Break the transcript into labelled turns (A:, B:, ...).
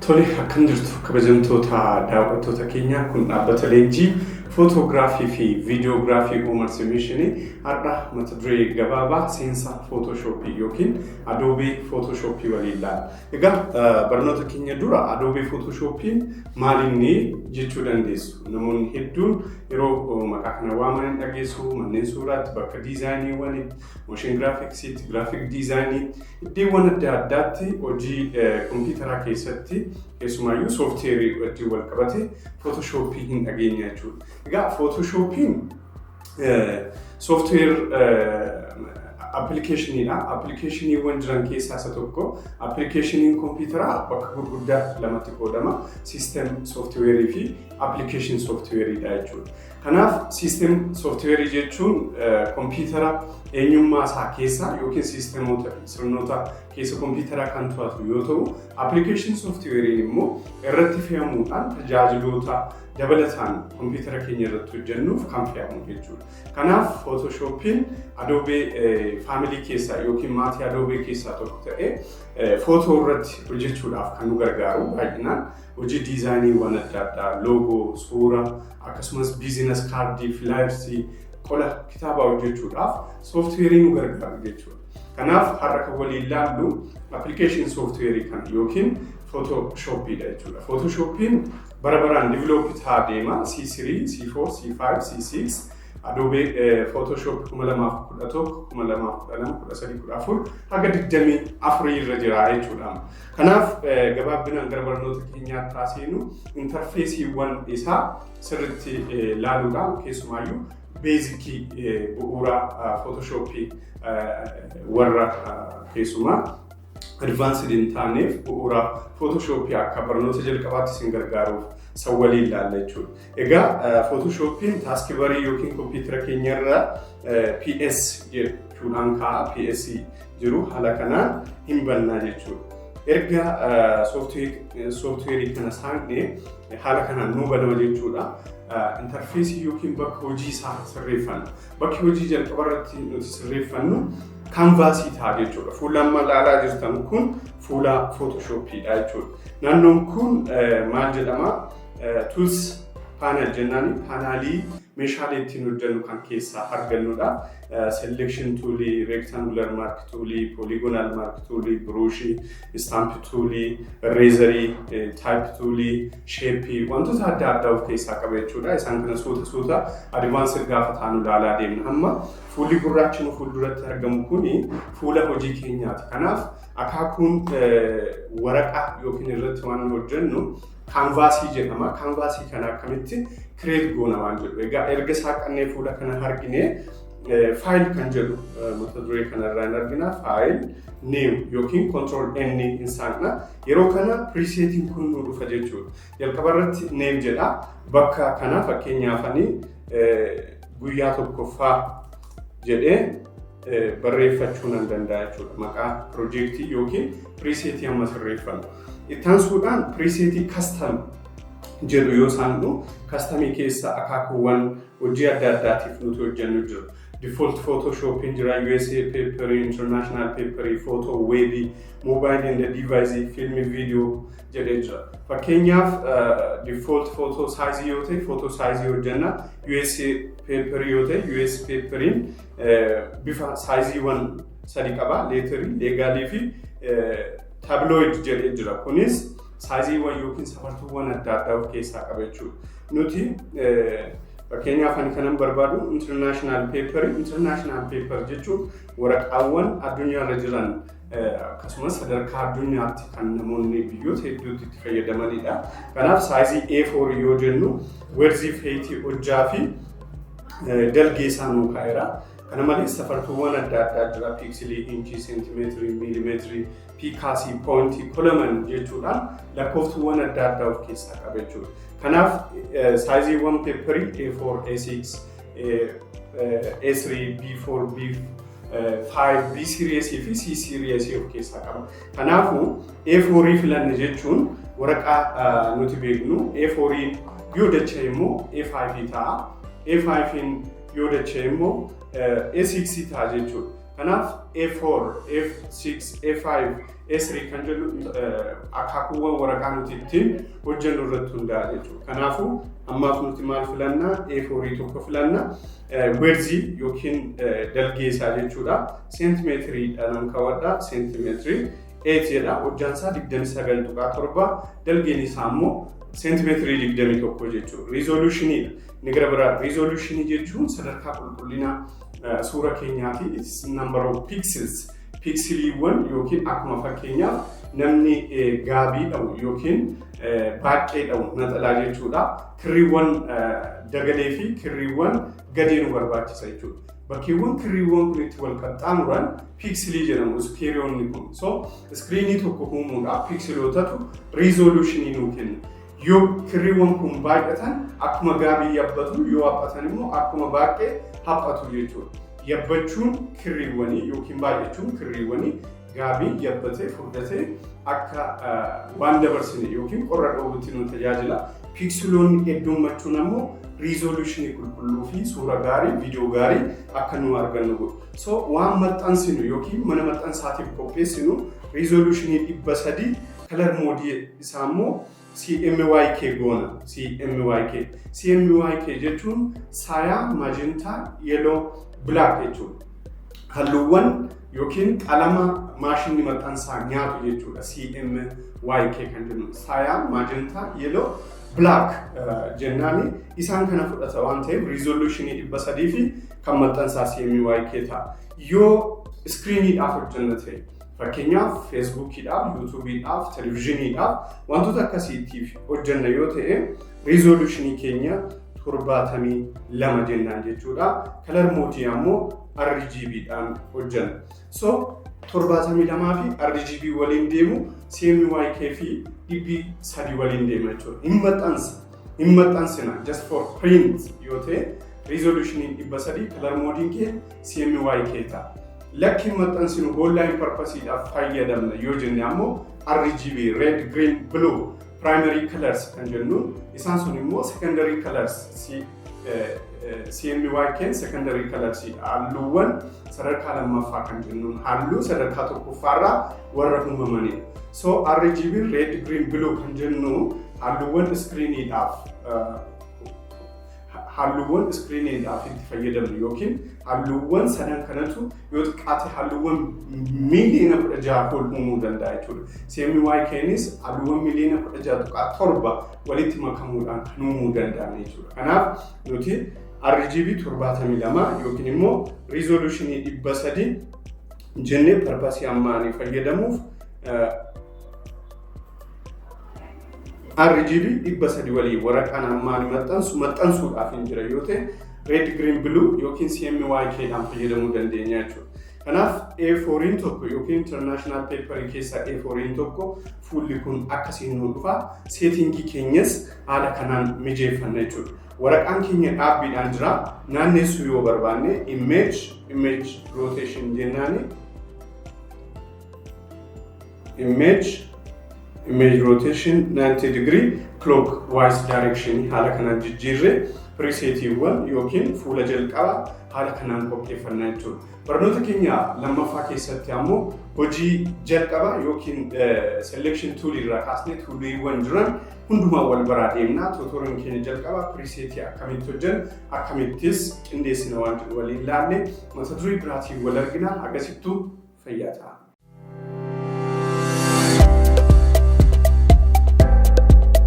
A: Tole, akkam jirtu kabajamtoota daawwattoota keenya? Kun dhaabbata leenjii footoogiraafii fi viidiyoogiraafii Umar Simishinii. Har'a mata duree gabaabaa seensa Photoshopii yookiin Adobe Photoshopii waliin ilaalla. Egaa barnoota keenya dura Adobe Photoshopiin maalinni jechuu dandeessu. Namoonni hedduun yeroo maqaa kana waaman hin dhageessu. Manneen suuraatti, bakka diizaayiniiwwanitti, motion graphicsiitti, graphic designii, iddoowwan adda addaatti hojii kompiitaraa keessatti keessumaayyuu sooftiweerii wajjin wal qabate Photoshopii hin dhageenya jechuudha. Egaa Photoshopiin software appilikeeshiniidha. Appilikeeshiniiwwan jiran keessaa isa tokko. Appilikeeshiniin kompiitaraa bakka gurguddaa lamatti qoodama. System sooftiweerii fi application sooftiweeriidha jechuudha. Kanaaf system sooftiweerii jechuun kompiitara eenyummaa isaa keessa yookiin siistemoota, sirnoota keessa kompiitaraa kan to'atu yoo ta'u, application sooftiweeriin immoo irratti fe'amuudhaan tajaajiloota dabalataan kompiitara keenya irratti hojjennuuf kan fe'amu jechuudha. Kanaaf Photoshopiin Adobe family keessaa yookiin maatii Adobe keessaa tokko ta'ee footoo irratti hojjechuudhaaf kan nu gargaaru, baay'inaan hojii diizaayiniiwwan adda addaa, loogoo, suura, akkasumas business cardii, flyersii, qola kitaabaa hojjechuudhaaf sooftiweerii nu gargaaru jechuudha. Kanaaf har'a kan waliin ilaallu application sooftiweerii kana yookiin Photoshopiidha jechuudha. Photoshopiin bara baraan develop ta'aa deema. C3, C4, C5, C6, Adobe Photoshop 2011, 2012, 13, 14 haga 24 irra jira jechuudha. Kanaaf gabaabinaan gara barnoota keenyaatti taasinu, interfaceiiwwan isaa sirriitti ilaaluudhaan keessumaayyuu basicii bu'uura Photoshopii warra keessumaa advanced hin taaneef bu'uura Photoshopii akka barnoota jalqabaatti isin gargaaruuf san waliin ilaalla jechuudha. Egaa Photoshopiin taskbarii yookiin kompiitara keenyarra PS jechuudhaan kaa'a. PS jiru haala kanaan hin bannaa jechuudha. Erga sooftiweerii kana saaqnee haala kanaan nuu banama jechuudha. Interfaceii yookiin bakka hojii isaa sirreeffanna. Bakki hojii jalqaba irratti nuti sirreeffannu canvasii ta'a jechuudha. Fuula amma ilaalaa jirtan kun fuula Photoshopiidha jechuudha. Naannoon kun maal jedhama? Tools panel jennaani, panelii meeshaalee ittiin hojjennu kan keessaa argannudha. Selection toolii, rectangular marquee toolii, polygonal marquee toolii, brushii, stamp toolii, eraserii, type toolii, shapeii, wantoota adda addaa of keessaa qaba jechuudha. Isaan kana suuta suuta advanced gaafa taanu ilaalaa deemna. Amma fuulli gurraachi nu fuulduratti argamu kuni fuula hojii keenyaati. Kanaaf akaakuun waraqaa yookiin irratti waan hojjennu canvasii jedhama. Canvasii kana akkamitti create goona waan jedhu. Egaa erga saaqannee fuula kana arginee, file kan jedhu mata duree kanarraa hin argina. File, new yookiin control N hin saaqna. Yeroo kana presetiin kun nu dhufa jechuudha. Jalqaba irratti name jedha. Bakka kana fakkeenyaaf ani guyyaa tokkoffaa jedhee barreeffachuu nan danda'a jechuudha. Maqaa piroojeektii yookiin presetii amma sirreeffannu. Ittaansuudhaan presetii custom jedhu yoo saaqnu, customii keessa akaakuuwwan hojii adda addaatiif nuti hojjennu jiru. Default Photoshopiin jira, USA paper, International paper, Photo, Web, Mobile and Device, Film, Video jedhee jira. Fakkeenyaaf default photo size yoo ta'e, photo size hojjenna. USA paper yoo ta'e, US paperiin bifa sizeiiwwan sadi qaba. Letterii, legalii fi tabloid jedhee jira. Kunis sizeiiwwan yookiin safartuuwwan adda addaa of keessaa qaba jechuudha. Nuti fakkeenyaaf ani kanan barbaadu international paper. International paper jechuun waraqaawwan addunyaarra jiran, akkasumas sadarkaa addunyaatti kan namoonni biyyoota hedduutti itti fayyadamanidha. Kanaaf sizeii A4 yoo jennu, widthii fi heightii, hojjaa fi dalgee isaa nuu kaa'eera. Kana malees safartuuwwan adda addaa jira. Pixelii, inchii, seentimeetirii, miilimeetirii, picasii, pointii, column jechuudhaan lakkooftuuwwan adda addaa of keessaa qaba jechuudha. Kanaaf sizeiiwwan paperii A4, A6, A3, B4, B5, B series fi C series of keessaa qaba. Kanaafuu A4 filanne jechuun waraqaa nuti beeknu A4 yoo dachee immoo A5 ta'a. A5 yoo dachee immoo A6 ta'a jechuudha. Kanaaf A4, A6, A5, A3 kan jennu akaakuuwwan waraqaa nuti ittiin hojjennu irratti hundaa'a jechuudha. Kanaafuu ammaaf nuti maal filannaa? A4 tokko filanna. Width yookiin dalgee isaa jechuudha. Seentimeetiriidhaan kaawwadha. Seentimeetirii 8 jedha. Hojjaan isaa 29.7, dalgeen isaa immoo seentimeetirii 21 jechuudha. Riizoolushiniidha. Inni gara biraa resolution jechuun sadarkaa qulqullina suura keenyaati. It's number of pixels. Piksiliiwwan yookiin akkuma fakkeenyaaf namni gaabii dhawu yookiin baaqqee dhawu, naxalaa jechuudha. Kirriiwwan dagalee fi kirriiwwan gadee nu barbaachisa jechuudha. Bakkeewwan kirriiwwan kun itti wal qaxxaamuran piiksilii jedhamu iskiriyoonni kun. So iskiriinii tokko uumuudhaaf piiksilootatu resolution nuu kenna. Yoo kirriiwwan kun baay'atan akkuma gaabii yabbatu, yoo haphatan immoo akkuma baaqqee haphatu jechuudha. Yabbachuun kirriiwwanii yookiin baay'achuun kirriiwwanii gaabii yabbatee furdatee akka waan dabarsine yookiin qorra dhoowwutti nu tajaajila. Piiksiloonni heddummachuun ammoo resolution qulqulluu fi suura gaarii, viidiyoo gaarii akka nu argannu godhu. So waan maxxansinu yookiin mana maxxansaatiif qopheessinu resolution 300, color mode isaa immoo CMYK goona. CMYK. CMYK jechuun cyan, magenta, yellow, black jechuudha. Halluuwwan yookiin qalama maashinni maxxansaa nyaatu jechuudha. CMYK kan jennu. Cyan, magenta, yellow, black jennaani isaan kana fudhata waan ta'eef resolution 300 fi kan maxxansaa CMYK ta'a. Yoo iskiriiniidhaaf hojjenna ta'e, fakkeenyaaf feesbuukiidhaaf, yuutuubiidhaaf, televizhiniidhaaf, wantoota akkasiitiif hojjenna yoo ta'e, resolution keenya 72 jennaan jechuudha. Color mode ammoo RGBdhaan hojjenna. So 72 fi RGB waliin deemu, CMYK fi 300 waliin deema jechuudha. Hin maxxansa. Hin maxxansina, just for print yoo ta'e, resolutioniin 300, color modeiin kee CMYK ta'a. Lakki, maxxansinu, online purposeiidhaaf fayyadamna yoo jenne ammoo RGB, red, green, blue, primary colors kan jennuun, isaan sun immoo secondary colors, CMYK secondary colors, halluuwwan sadarkaa lammaffaa kan jennuun, halluu sadarkaa tokkoffaarraa warra uumamanidha. So RGB, red, green, blue kan jennu halluuwwan iskiriiniidhaaf itti fayyadamnu yookiin halluuwwan sadan kanatu yoo xiqqaate halluuwwan 16 miiliyoona ol uumuu danda'a jechuudha. CMYKnis halluuwwan 16.7 miliyoona walitti makamuudhaan kan uumuu danda'an jechuudha. Kanaaf nuti RGB 72 yookiin immoo resolution 300 jennee purpose ammaanii fayyadamuuf RGB 300 walii waraqaan ammaan maxxansu maxxansuudhaaf hin jira yoo ta'e, red, green, blue yookiin CMYK dhaan fayyadamuu dandeenya jechuudha. Kanaaf A4 tokko yookiin international paper keessaa A4 tokko fuulli kun akkasiin nu dhufa. Setting keenyas haala kanaan mijeeffanna jechuudha. Waraqaan keenya dhaabbiidhaan jira. Naanneessuu yoo barbaanne image, image rotation jennaani, image, image rotation 90 degree clockwise direction haala kanaan jijjiirre presetiiwwan yookiin fuula jalqaba haala kanaan qopheeffanna jechuudha. Barnoota keenya lammaffaa keessatti ammoo hojii jalqaba yookiin selection tool irraa kaasnee tooliiwwan jiran hundumaa wal baraa deemna. Tutorialiin keenya jalqaba preset akkamitti hojjennu, akkamittis qindeessina waan jedhu waliin ilaalle. Mata duree biraatiin wal argina. Agasittuu fayyaa ta'a.